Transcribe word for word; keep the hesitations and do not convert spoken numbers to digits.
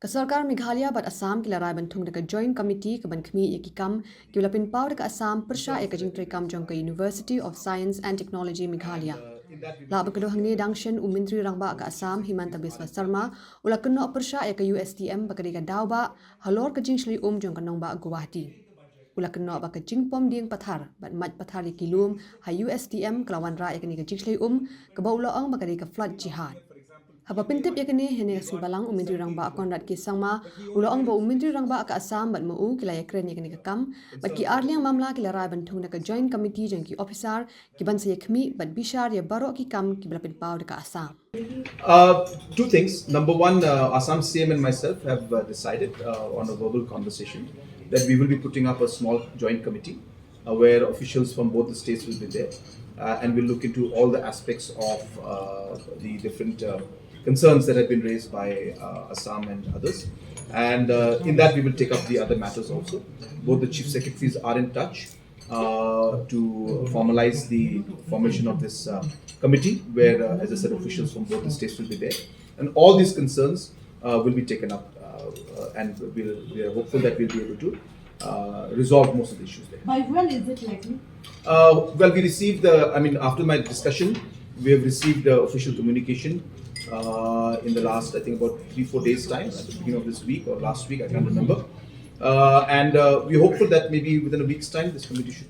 Ka sorkar Meghalaya bad Assam ki la rai ban thung da ka Joint Committee ka ban khmih ïa ki kam kiba la pynpaw da ka Assam pyrshah ïa ka jingtrei kam jong ka University of Science and Technology Meghalaya. Lah ban kdew hangne dang shen u Myntri Rangbah ka Assam Himanta Biswa Sarma u la kynnoh pyrshah ïa ka U S T M ba ka dei ka daw bah halor ka jingshlei um jong ka nongbah Guwahati. U la kynnoh ba ka jingpom dieng pathar bad mait pathar ïa ki lum ha U S T M ka la wanrah ïa kane ka jingshlei um kaba u la ong ba ka dei ka flood jihad. Haba pyntip ïa kane hynne ka sngi Balang, u Myntri Rangbah Conrad K Sangma u la ong ba u Myntri Rangbah ka Assam bad ma u ki la ïakren ïa kane ka kam bad ki arliang mamla ki la rai ban thung da ka Joint Committee jong ki officer ki ban sa ïakhmih bad bishar ïa baroh ki kam kiba la pynpaw da ka Assam. Uh, two things. Number one, uh, Assam C M and myself have uh, decided uh, on a verbal conversation that we will be putting up a small joint committee uh, where officials from both the states will be there, uh, and we'll look into all the aspects of uh, the different uh, concerns that have been raised by uh, Assam and others. And uh, in that, we will take up the other matters also. Both the chief secretaries are in touch uh, to formalize the formation of this uh, committee, where, uh, as I said, officials from both the states will be there, and all these concerns uh, will be taken up, uh, uh, and we'll, we are hopeful that we'll be able to uh, resolve most of the issues there. By when is it likely? Uh, well, we received the, I mean, after my discussion, we have received the official communication uh, in the last, I think, about three, four days' time, at the beginning of this week or last week, I can't remember. Uh, and uh, we're hopeful that maybe within a week's time, this committee should